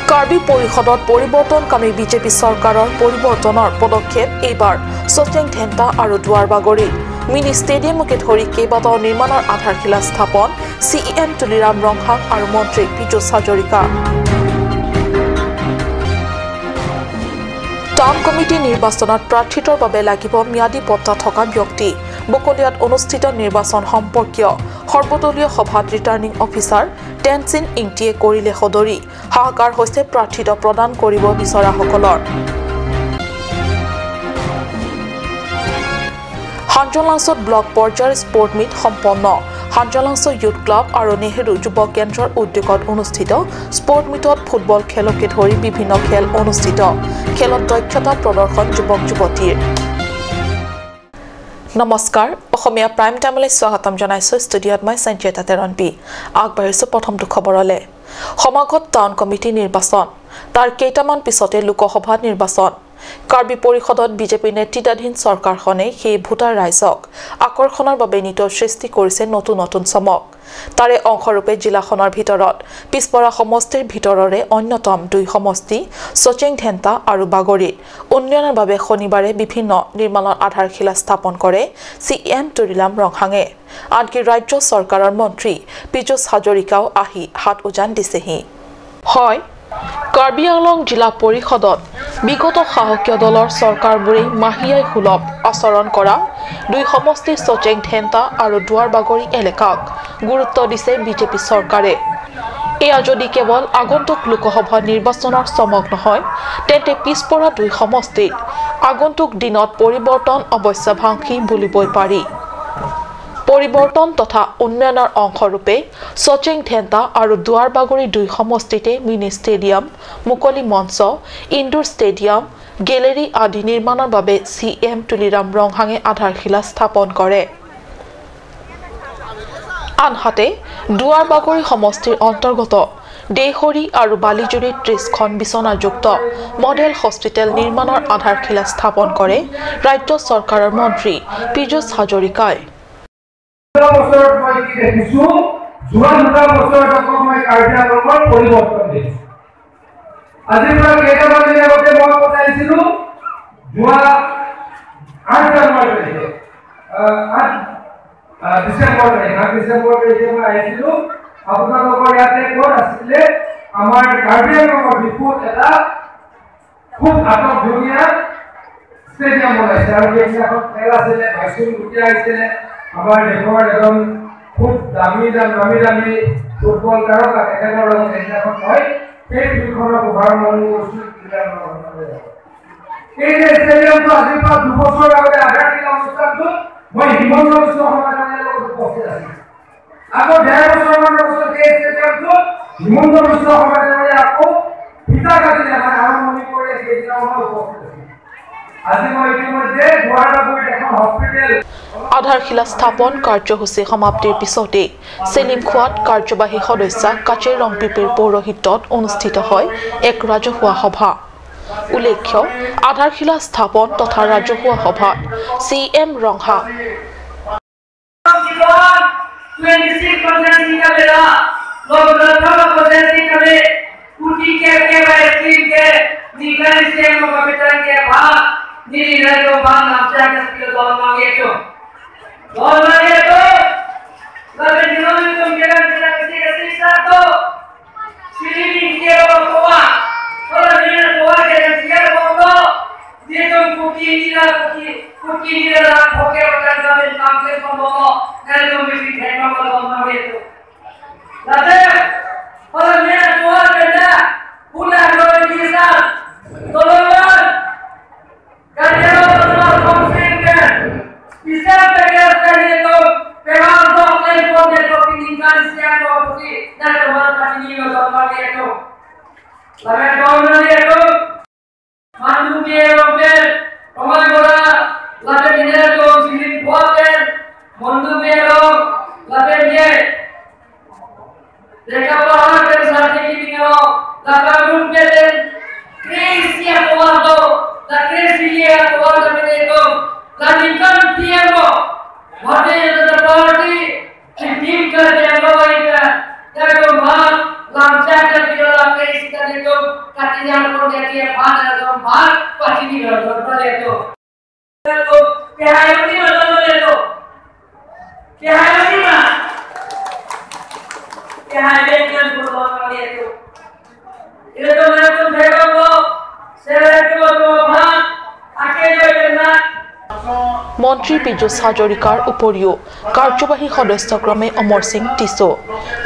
কাৰ্বি পৰিষদত পৰিৱৰ্তনকামী বিজেপি চৰকাৰৰ পৰিৱৰ্তনৰ পদক্ষেপ এইবাৰ চচেং ধেন্তা আৰু দুৱাৰবাগৰিত মিনি ষ্টেডিয়ামকে ধৰি কেইবাটাও নিৰ্মাণৰ আধাৰশিলা স্থাপন C E M Tuliram Ronghang আৰু মন্ত্ৰী পীযুষ হাজৰিকা। টাউন কমিটি নিৰ্বাচনত প্ৰাৰ্থিত্বৰ বাবে লাগিব ম্যাদী পট্টা থকা ব্যক্তি। বকলীয়াত অনুষ্ঠিত নিৰ্বাচন সম্পৰ্কীয় সৰ্বদলীয় সভাত ৰিটাৰ্ণিং অফিচাৰ টেনচিন ইংটিয়ে কৰিলে সদৰি। হাহাকাৰ হৈছে প্ৰাৰ্থিত্ব প্ৰদান কৰিব বিচৰাসকলৰ। হাঞ্জলাংছত ব্লক পৰ্যায়ৰ স্পৰ্ট মিট সম্পন্ন। হাঞ্জলাংছ য়ুথ ক্লাব আৰু নেহেৰু যুৱ কেন্দ্ৰৰ উদ্যোগত অনুষ্ঠিত স্পৰ্ট মিটত ফুটবল খেলকে ধৰি বিভিন্ন খেল অনুষ্ঠিত। খেলত দক্ষতা প্ৰদৰ্শন যুৱক যুৱতীৰ। নমস্কাৰ, অসমীয়া প্ৰাইম টাইমলৈ স্বাগতম জনাইছোঁ। ষ্টুডিঅ'ত মই সঞ্চিতা তেৰণপি। আগবাঢ়িছোঁ প্ৰথমটো খবৰলৈ। সমাগত টাউন কমিটি নিৰ্বাচন, তাৰ কেইটামান পিছতে লোকসভা নিৰ্বাচন। কাৰ্বি পৰিষদত বিজেপি নেতৃত্বাধীন চৰকাৰখনে সেই ভোটাৰ ৰাইজক আকৰ্ষণৰ বাবে নিতৌ সৃষ্টি কৰিছে নতুন নতুন চমক। তাৰে অংশৰূপে জিলাখনৰ ভিতৰত পিছপৰা সমষ্টিৰ ভিতৰৰে অন্যতম দুই সমষ্টি চচেং ধেন্তা আৰু বাগৰিত উন্নয়নৰ বাবে শনিবাৰে বিভিন্ন নিৰ্মাণৰ আধাৰশিলা স্থাপন কৰে চি এম তুলিৰাম ৰংহাঙে। আনকি ৰাজ্য চৰকাৰৰ মন্ত্ৰী পীযুষ হাজৰিকাও আহি হাত উজান দিছেহি। হয়, কাৰ্বি আংলং জিলা পৰিষদত বিগত শাসকীয় দলৰ চৰকাৰবোৰে মাহিয়াই সুলভ আচৰণ কৰা দুই সমষ্টি চচেং ধেন্তা আৰু দুৱাৰবাগৰি এলেকাক গুৰুত্ব দিছে বিজেপি চৰকাৰে। এয়া যদি কেৱল আগন্তুক লোকসভা নিৰ্বাচনৰ চমক নহয়, তেন্তে পিছপৰা দুই সমষ্টিত আগন্তুক দিনত পৰিৱৰ্তন অৱশ্যভাংসী বুলিবই পাৰি। পৰিৱৰ্তন তথা উন্নয়নৰ অংশৰূপে চচেং ধেন্তা আৰু দুৱাৰবাগৰি দুই সমষ্টিতে মিনি ষ্টেডিয়াম, মুকলি মঞ্চ, ইনডোৰ ষ্টেডিয়াম, গেলেৰী আদি নিৰ্মাণৰ বাবে চি এম তুলিৰাম ৰংহাঙে আধাৰশিলা স্থাপন কৰে। আনহাতে দুৱাৰবাগৰি সমষ্টিৰ অন্তৰ্গত দেহৰি আৰু বালিজুৰিত 30খন বিচনাযুক্ত মডেল হস্পিটেল নিৰ্মাণৰ আধাৰশিলা স্থাপন কৰে ৰাজ্য চৰকাৰৰ মন্ত্ৰী পীযুষ হাজৰিকাই। বছৰত মই কি দেখিছো, যোৱা দুটা বছৰত আকৌ মই কাৰ্বি আংলঙৰ পৰিৱৰ্তন দেখিছো। আজিৰ পৰা কেইটামান দিন আগতে মই পঠাইছিলো, যোৱা 8 জানুৱাৰী তাৰিখে, 8 ডিচেম্বৰ তাৰিখ, 8 ডিচেম্বৰ তাৰিখে মই আহিছিলো আপোনালোকৰ ইয়াতে। ক'ত আছিলে আমাৰ কাৰ্বি আংলঙৰ ডিপুত এটা খুব আটক ধুনীয়া ষ্টেডিয়াম বনাইছে আৰু সেইদিনাখন খেল আছিলে, ভাইচুং ভুটীয়া আহিছিলে, আমাৰ দেশৰ এজন খুব দামী দামী দামী ফুটবল তাৰকা, তেখেতৰ লগত সেইদিনাখন মই সেই ফিল্ডখনৰ শুভাৰম্ভণি কৰিছোঁ। এই যে ষ্টেডিয়ামটো আজিৰ পৰা 2 বছৰ আগতে আধাৰশিলা অনুষ্ঠানটোত মই হিমন্ত বিশ্ব শৰ্মা ডাঙৰীয়াৰ লগত উপস্থিত আছিলোঁ। আকৌ ডেৰ বছৰমানৰ পাছত এই ষ্টেডিয়ামটোত হিমন্ত বিশ্ব শৰ্মা ডাঙৰীয়া আকৌ ফিটা কাটিলে, মানে আৰম্ভণি কৰিলে, সেইদিনাও মই উপস্থিত আছিলোঁ। আজি মই ইতিমধ্যে দুৱাৰবাগৰিত এখন হস্পিটেল আধাৰশিলা স্থাপন কাৰ্যসূচী সমাপ্তিৰ পিছতেই চেলিমখোৱাত কাৰ্যবাহী সদস্যা কাচেৰ ৰংপিপিৰ পৌৰোহিত্যত অনুষ্ঠিত হয় এক ৰাজহুৱা সভা। উল্লেখ্য, আধাৰশিলা স্থাপন তথা ৰাজহুৱা সভাত চি এম ৰংহাং 26% সিকাবেরা 9% কুটি কে কে বাই scheme K নিগানি say mo kapitan ke bha ni na to bha namcha ke skill dol mange to dol mange to labe dinami tum ke ke ke ke sa to sili ke ro kowa ora ni na kowa ke ke ro ko ni tum kuki ni na kuki kuki ni na khoke ka jabe kam ke ko mo na tum bisi thema ko dol mange to labe ora ni na kowa ke na pula no ni sa tolongan kalian semua konsisten bisa pegang itu pegang dok telepon itu piningkan siang kopi dan teman ini lo teman itu lalu kawan itu mandu ke rompel roman gora lalu ini itu sini buaten mandu ke rom lalu dia mereka paham dari saat ini lalu rumpel Grecia kuarto, la Grecia kuarto itu, la Lincoln tiemo, Bharatiya Janata party team कर tiemo itu, jago bhag lamcha कर kita la Grecia itu, Bang pati ni lo lo to ke hayo ni ma lo lo to ke hayo ni ma ke hayo ni ma lo lo to ilo to na to thego ko sera to to bang ake jo na মন্ত্ৰী পীযুষ হাজৰিকাৰ উপৰিও কাৰ্যবাহী সদস্যক্ৰমে অমৰ Singh tissue,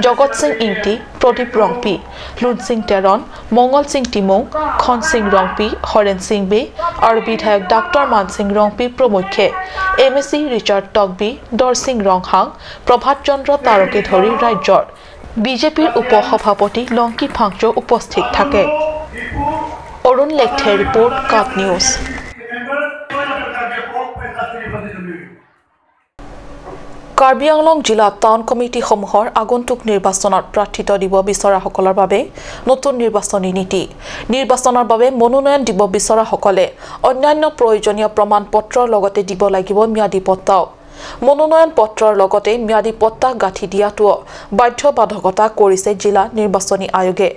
জগত সিং ইংটি, প্ৰদীপ ৰংপি, লুন সিং টেৰন, মংগল সিং টিমুং, খন সিং ৰংপি, হৰেণ সিং বে আৰু বিধায়ক doctor Mansingh Rongpi প্ৰমুখ্যে M S C Richard Tokbi, Dorsing Ronghang, Prabhat Chandra তাৰকে ধৰি ৰাজ্যৰ বিজেপিৰ উপ সভাপতি লংকি ফাংচো উপস্থিত থাকে। অৰুণ লেখথে ৰিপৰ্ট, কাট নিউজ। কাৰ্বি আংলং জিলাত টাউন কমিটিসমূহৰ আগন্তুক নিৰ্বাচনত প্ৰাৰ্থিত্ব দিব বিচৰাসকলৰ বাবে নতুন নিৰ্বাচনী নীতি। নিৰ্বাচনৰ বাবে মনোনয়ন দিব বিচৰাসকলে অন্যান্য প্ৰয়োজনীয় প্ৰমাণ পত্ৰৰ লগতে দিব লাগিব ম্যাদী পট্টাও। মনোনয়ন পত্ৰৰ লগতে ম্যাদী পট্টা গাঁঠি দিয়াটোও বাধ্যবাধকতা কৰিছে জিলা নিৰ্বাচনী আয়োগে।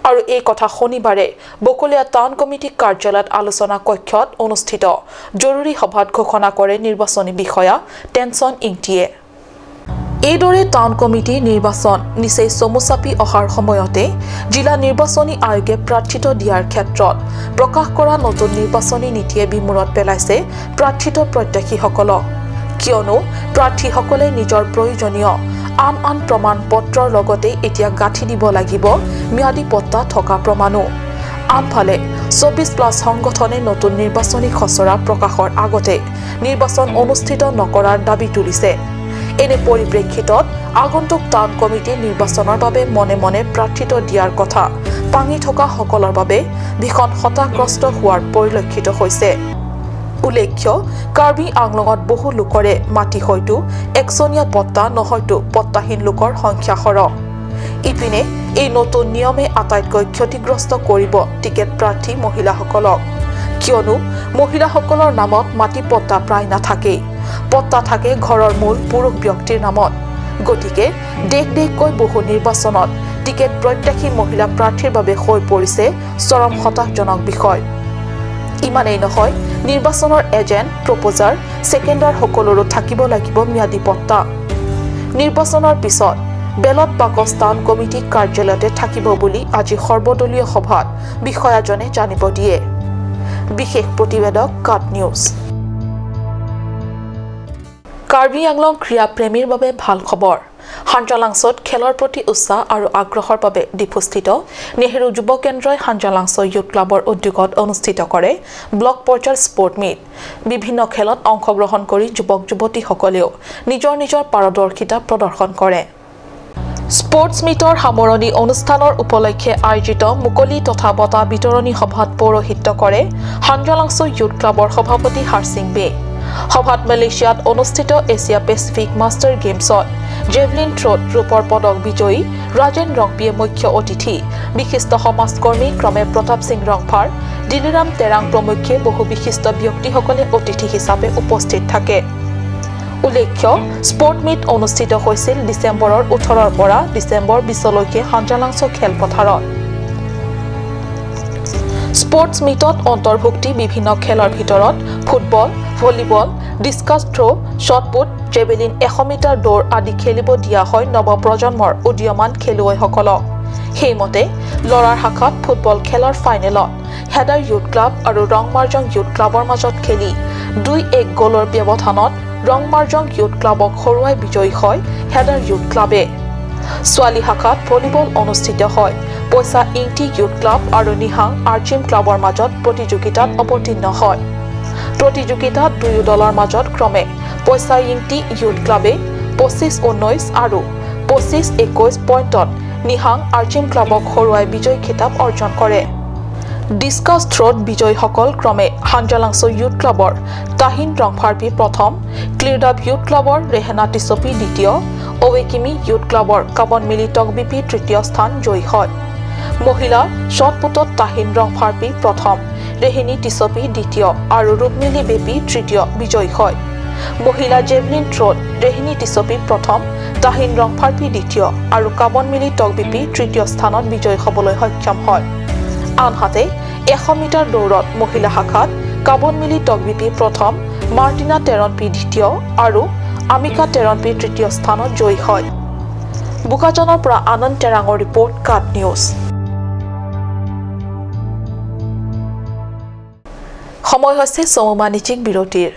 আৰু এই কথা শনিবাৰে বকলীয়া টাউন কমিটি কাৰ্যালয়ত আলোচনা কক্ষত অনুষ্ঠিত জৰুৰী সভাত ঘোষণা কৰে নিৰ্বাচনী বিষয়া টেনচন ইংটিয়ে। এইদৰে টাউন কমিটিৰ নিৰ্বাচন নিচেই চমু চাপি অহাৰ সময়তে জিলা নিৰ্বাচনী আয়োগে প্ৰাৰ্থিত্ব দিয়াৰ ক্ষেত্ৰত প্ৰকাশ কৰা নতুন নিৰ্বাচনী নীতিয়ে বিমূৰত পেলাইছে প্ৰাৰ্থিত্ব প্ৰত্যাশীসকলক। কিয়নো প্ৰাৰ্থীসকলে নিজৰ প্ৰয়োজনীয় আন আন প্ৰমাণ পত্ৰৰ লগতে এতিয়া গাঁঠি দিব লাগিব ম্যাদী পট্টা থকা প্ৰমাণো। আনফালে 24+ সংগঠনে নতুন নিৰ্বাচনী খচৰা প্ৰকাশৰ আগতে নিৰ্বাচন অনুষ্ঠিত নকৰাৰ দাবী তুলিছে। এনে পৰিপ্ৰেক্ষিতত আগন্তুক টাউন কমিটি নিৰ্বাচনৰ বাবে মনে মনে প্ৰাৰ্থিত্ব দিয়াৰ কথা পাঙি থকা সকলৰ বাবে ভীষণ হতাশগ্ৰস্ত হোৱাৰ পৰিলক্ষিত হৈছে। উল্লেখ্য, কাৰ্বি আংলঙত বহু লোকৰে মাটি হয়তো একচনীয়া পট্টা নহয়তো পট্টাহীন লোকৰ সংখ্যা সৰহ। ইপিনে এই নতুন নিয়মে আটাইতকৈ ক্ষতিগ্ৰস্ত কৰিব টিকেট প্ৰাৰ্থী মহিলাসকলক। কিয়নো মহিলাসকলৰ নামত মাটি পট্টা প্ৰায় নাথাকেই, পট্টা থাকে ঘৰৰ মূল পুৰুষ ব্যক্তিৰ নামত। গতিকে দেশ দেশকৈ বহু নিৰ্বাচনত টিকেট প্ৰত্যাশী মহিলা প্ৰাৰ্থীৰ বাবে হৈ পৰিছে চৰম হতাশজনক বিষয়। ইমানেই নহয়, নিৰ্বাচনৰ এজেণ্ট, প্ৰপ'জাৰ, ছেকেণ্ডাৰ সকলোৰো থাকিব লাগিব ম্যাদী পট্টা। নিৰ্বাচনৰ পিছত বেলট বাকচ টাউন কমিটি কাৰ্যালয়তে থাকিব বুলি আজি সৰ্বদলীয় সভাত বিষয়াজনে জানিব দিয়ে। বিশেষ প্ৰতিবেদক, কাট নিউজ। কাৰ্বি আংলং ক্ৰীড়াপ্ৰেমীৰ বাবে ভাল খবৰ। হাঞ্জালাংছত খেলৰ প্ৰতি উৎসাহ আৰু আগ্ৰহৰ বাবে ডিফুস্থিত নেহেৰু যুৱ কেন্দ্ৰই হাঞ্জালাংছ য়ুথ ক্লাবৰ উদ্যোগত অনুষ্ঠিত কৰে ব্লক পৰ্যায়ৰ স্পৰ্ট মিট। বিভিন্ন খেলত অংশগ্ৰহণ কৰি যুৱক যুৱতীসকলেও নিজৰ নিজৰ পাৰদৰ্শিতা প্ৰদৰ্শন কৰে। স্পৰ্টছ মিটৰ সামৰণি অনুষ্ঠানৰ উপলক্ষে আয়োজিত মুকলি তথা বঁটা বিতৰণী সভাত পৌৰোহিত্য কৰে হাঞ্জালাংছ য়ুথ ক্লাবৰ সভাপতি হাৰসিং বে। সভাত মালয়েছিয়াত অনুষ্ঠিত এছিয়া পেচিফিক মাষ্টাৰ গেমছত জেভলিন থ্ৰ'ত ৰূপৰ পদক বিজয়ী ৰাজেন ৰংপিয়ে মুখ্য অতিথি, বিশিষ্ট সমাজকৰ্মী ক্ৰমে প্ৰতাপ সিং ৰংফাৰ, দিলীৰাম তেৰাং প্ৰমুখ্যে বহু বিশিষ্ট ব্যক্তিসকলে অতিথি হিচাপে উপস্থিত থাকে। উল্লেখ্য, স্পৰ্ট মিট অনুষ্ঠিত হৈছিল ডিচেম্বৰৰ 18ৰ পৰা ডিচেম্বৰ 20লৈকে হাঞ্জালাংছ খেলপথাৰত। স্পৰ্টছ মিটত অন্তৰ্ভুক্তি বিভিন্ন খেলৰ ভিতৰত football, volleyball, discus throw, shot put, javelin 100 metre দৌৰ আদি খেলিব দিয়া হয় নৱপ্ৰজন্মৰ উদীয়মান খেলুৱৈসকলক। সেইমতে ল'ৰাৰ শাখাত ফুটবল খেলৰ ফাইনেলত হেডাৰ য়ুথ ক্লাব আৰু ৰংমাৰ্জং য়ুথ ক্লাবৰ মাজত খেলি 2-1 গ'লৰ ব্যৱধানত ৰংমাৰ্জং য়ুথ ক্লাবক হৰুৱাই বিজয়ী হয় হেডাৰ য়ুথ ক্লাবে। ছোৱালী শাখাত ভলীবল অনুষ্ঠিত হয় পইচা ইংটি য়ুথ ক্লাব আৰু নিহাং আৰ্জিম ক্লাবৰ মাজত প্ৰতিযোগিতাত অৱতীৰ্ণ হয়। প্ৰতিযোগিতাত দুয়ো দলৰ মাজত ক্ৰমে পইচা ইংটি য়ুথ ক্লাবে 25-19 আৰু 25-21 পইণ্টত নিহাং আৰ্জিম ক্লাবক হৰুৱাই বিজয়ী খিতাপ অৰ্জন কৰে। ডিছকাছ থ্ৰ'ত বিজয়ীসকল ক্ৰমে হাঞ্জালাংছ য়ুথ ক্লাবৰ তাহিন ৰংফাৰপি প্ৰথম, ক্লিৰডাব য়ুথ ক্লাবৰ ৰেহেনা টিচপি দ্বিতীয়, অৱেকিমি য়ুথ ক্লাবৰ কাবনমিলি টকবিপি তৃতীয় স্থান জয়ী হয়। মহিলা শ্বটপুটত তাহিন ৰংফাৰপি প্ৰথম, ৰেহিনী টিচপি দ্বিতীয় আৰু ৰুক্মিণী বেপী তৃতীয় বিজয়ী হয়। মহিলা জেভলিন থ্ৰ'ত ৰেহিনী টিচপি প্ৰথম, তাহিন ৰংফাৰপি দ্বিতীয় আৰু কাবনমিলি টকবিপি তৃতীয় স্থানত বিজয়ী হ'বলৈ সক্ষম হয়। আনহাতে 100 মিটাৰ দৌৰত মহিলা শাখাত কাবনমিলি টকবিপি প্ৰথম, মাৰ্টিনা টেৰণপি দ্বিতীয় আৰু আমিকা টেৰণপি তৃতীয় স্থানত জয়ী হয়। বোকাজানৰ পৰা আনন্দ টেৰাঙৰ ৰিপৰ্ট, কাট নিউজ। সময় হৈছে চমু বাণিজ্যিক বিৰতিৰ।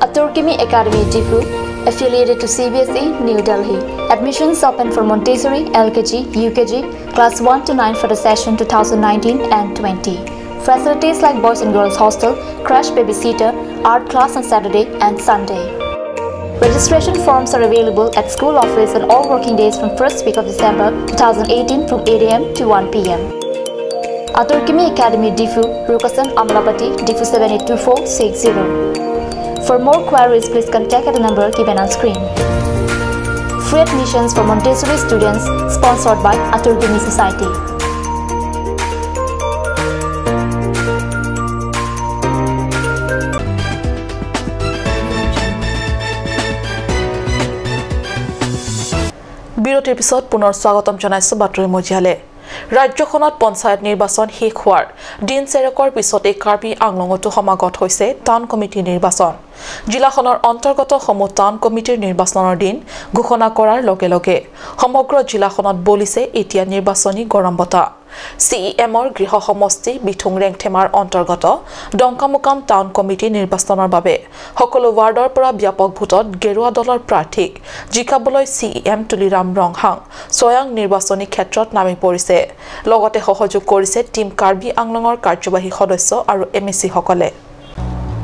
Aturkimi Academy Diphu, affiliated to CBSE, New Delhi. Admissions open for Montessori, LKG, UKG, class 1 to 9 for the session 2019 and 20. Facilities like boys and girls hostel, crash babysitter, art class on Saturday and Sunday. Registration forms are available at school office on all working days from 1st week of December 2018 from 8 a.m. to 1 p.m. Aturkimi Academy Diphu, Rukasan, Amlapati, Diphu 782460. For more queries, please contact at the number given on screen. Free admissions for Montessori students sponsored by Aturkimi Society. বিৰতিৰ পিছত পুনৰ স্বাগতম জনাইছো বাতৰি মজিয়ালে। ৰাজ্যখনত পঞ্চায়ত নিৰ্বাচন শেষ হোৱাৰ দিন চেৰেকৰ পিছতে কাৰ্বি আংলঙতো সমাগত হৈছে টাউন কমিটি নিৰ্বাচন। জিলাখনৰ অন্তৰ্গত সমূহ টাউন কমিটিৰ নিৰ্বাচনৰ দিন ঘোষণা কৰাৰ লগে লগে সমগ্ৰ জিলাখনত বলিছে এতিয়া নিৰ্বাচনী গৰম বতাহ। চিইএমৰ গৃহ সমষ্টি বিথুং ৰেংথেমাৰ অন্তৰ্গত ডংকামুকাম টাউন কমিটি নিৰ্বাচনৰ বাবে সকলো ৱাৰ্ডৰ পৰা ব্যাপক ভোটত গেৰুৱা দলৰ প্ৰাৰ্থীক জিকাবলৈ চিইএম তুলিৰাম ৰংহাং স্বয়ং নিৰ্বাচনী ক্ষেত্ৰত নামি পৰিছে। লগতে সহযোগ কৰিছে টীম কাৰ্বি আংলঙৰ কাৰ্যবাহী সদস্য আৰু এমএচিসকলে।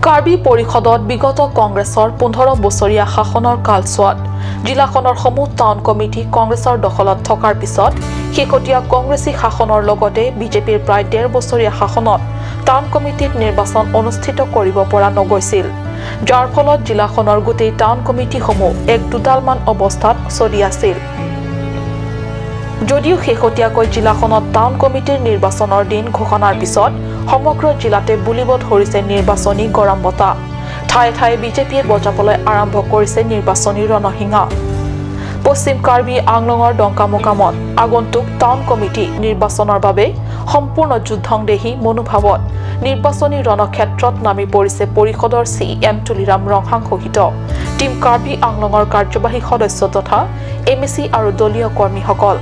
কাৰ্বি পৰিষদত বিগত কংগ্ৰেছৰ 15 বছৰীয়া শাসনৰ কালছোৱাত জিলাখনৰ সমূহ টাউন কমিটি কংগ্ৰেছৰ দখলত থকাৰ পিছত শেহতীয়া কংগ্ৰেছী শাসনৰ লগতে বিজেপিৰ প্ৰায় 1.5 বছৰীয়া শাসনত টাউন কমিটিত নিৰ্বাচন অনুষ্ঠিত কৰিব পৰা নগৈছিল, যাৰ ফলত জিলাখনৰ গোটেই টাউন কমিটিসমূহ এক দুডালমান অৱস্থাত চলি আছিল। যদিও শেহতীয়াকৈ জিলাখনত টাউন কমিটিৰ নিৰ্বাচনৰ দিন ঘোষণাৰ পিছত সমগ্ৰ জিলাতে বুলিব ধৰিছে নিৰ্বাচনী গৰম বতাহ। ঠায়ে ঠায়ে বিজেপিয়ে বজাবলৈ আৰম্ভ কৰিছে নিৰ্বাচনী ৰণসিংহা। পশ্চিম কাৰ্বি আংলঙৰ ডংকামুকামত আগন্তুক টাউন কমিটি নিৰ্বাচনৰ বাবে সম্পূৰ্ণ যুদ্ধংদেহী মনোভাৱত নিৰ্বাচনী ৰণক্ষেত্ৰত নামি পৰিছে পৰিষদৰ চিইএম তুলিৰাম ৰংহাং সহিত টীম কাৰ্বি আংলঙৰ কাৰ্যবাহী সদস্য তথা এমএচি আৰু দলীয় কৰ্মীসকল।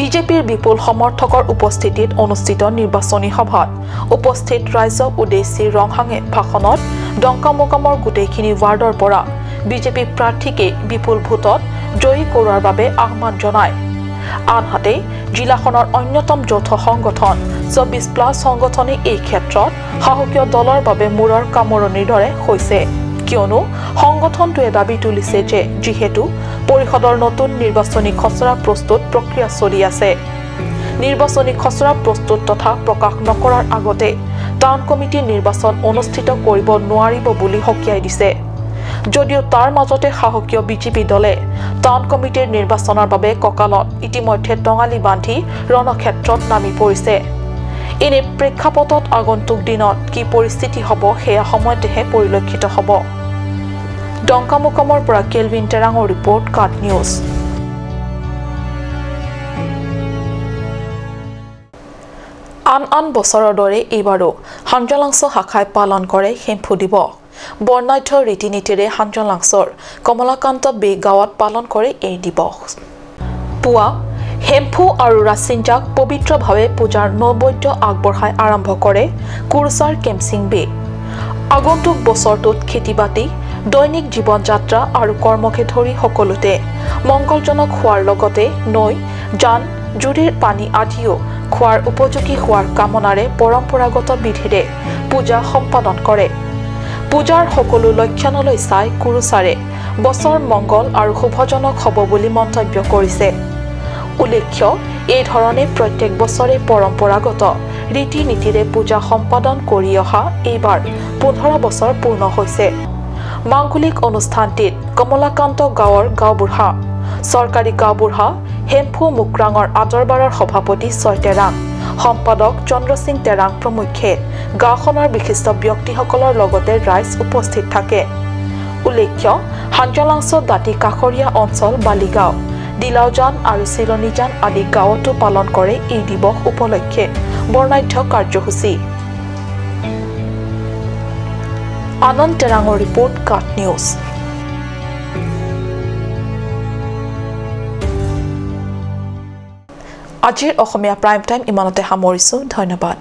বিজেপিৰ বিপুল সমৰ্থকৰ উপস্থিতিত অনুষ্ঠিত নিৰ্বাচনী সভাত উপস্থিত ৰাইজক উদ্দেশ্যি ৰংহাঙে ভাষণত ডংকামুকামৰ গোটেইখিনি ৱাৰ্ডৰ পৰা বিজেপি প্ৰাৰ্থীকে বিপুল ভোটত জয়ী কৰোৱাৰ বাবে আহ্বান জনায়। আনহাতে জিলাখনৰ অন্যতম যৌথ সংগঠন 24+ সংগঠনে এই ক্ষেত্ৰত শাসকীয় দলৰ বাবে মূৰৰ কামোৰণিৰ দৰে হৈছে, কিয়নো সংগঠনটোৱে দাবী তুলিছে যে যিহেতু পৰিষদৰ নতুন নিৰ্বাচনী খচৰা প্ৰস্তুত প্ৰক্ৰিয়া চলি আছে, নিৰ্বাচনী খচৰা প্ৰস্তুত তথা প্ৰকাশ নকৰাৰ আগতে টাউন কমিটিৰ নিৰ্বাচন অনুষ্ঠিত কৰিব নোৱাৰিব বুলি সকীয়াই দিছে। যদিও তাৰ মাজতে শাসকীয় বিজেপি দলে টাউন কমিটিৰ নিৰ্বাচনৰ বাবে কঁকালত ইতিমধ্যে টঙালি বান্ধি ৰণক্ষেত্ৰত নামি পৰিছে। এনে প্ৰেক্ষাপটত আগন্তুক দিনত কি পৰিস্থিতি হ'ব সেয়া সময়তেহে পৰিলক্ষিত হ'ব। ডংকামুকামৰ পৰা কেলভিন টেৰাঙৰ ৰিপৰ্ট, কাট নিউজ। আন আন বছৰৰ দৰে এইবাৰো হাঞ্জালাংছ শাখাই পালন কৰে হেম্ফু দিৱস। বৰ্ণাঢ্য ৰীতি নীতিৰে হাঞ্জালাংছৰ কমলাকান্ত বে গাঁৱত পালন কৰে এই দিৱস। পুৱা হেম্ফু আৰু ৰাচিনজাক পবিত্ৰভাৱে পূজাৰ নৈবেদ্য আগবঢ়াই আৰম্ভ কৰে কুৰচাৰ কেমচিং বে। আগন্তুক বছৰটোত খেতি বাতি, দৈনিক জীৱন যাত্ৰা আৰু কৰ্মকে ধৰি সকলোতে মংগলজনক হোৱাৰ লগতে নৈ, জান, জুৰিৰ পানী আদিও খোৱাৰ উপযোগী হোৱাৰ কামনাৰে পৰম্পৰাগত বিধিৰে পূজা সম্পাদন কৰে। পূজাৰ সকলো লক্ষণলৈ চাই কুৰুচাৰে বছৰ মংগল আৰু শুভজনক হ'ব বুলি মন্তব্য কৰিছে। উল্লেখ্য, এই ধৰণে প্ৰত্যেক বছৰে পৰম্পৰাগত ৰীতি নীতিৰে পূজা সম্পাদন কৰি অহা এইবাৰ 15 বছৰ পূৰ্ণ হৈছে। মাংগলিক অনুষ্ঠানটিত কমলাকান্ত গাঁৱৰ গাঁওবুঢ়া, চৰকাৰী গাঁওবুঢ়া হেম্ফু মুকৰাঙৰ আদৰবাৰৰ সভাপতি ছয় তেৰাং, সম্পাদক চন্দ্ৰসিং তেৰাং প্ৰমুখ্যে গাঁওখনৰ বিশিষ্ট ব্যক্তিসকলৰ লগতে ৰাইজ উপস্থিত থাকে। উল্লেখ্য, হাঞ্জালাংছ দাঁতি কাষৰীয়া অঞ্চল বালিগাঁও, দিলাওজান আৰু চিলনীজান আদি গাঁৱতো পালন কৰে এই দিৱস উপলক্ষে বৰ্ণাঢ্য কাৰ্যসূচী। আনন্দ টেৰাঙৰ ৰিপৰ্ট, কাট নিউজ। আজিৰ অসমীয়া প্ৰাইম টাইম ইমানতে সামৰিছোঁ। ধন্যবাদ।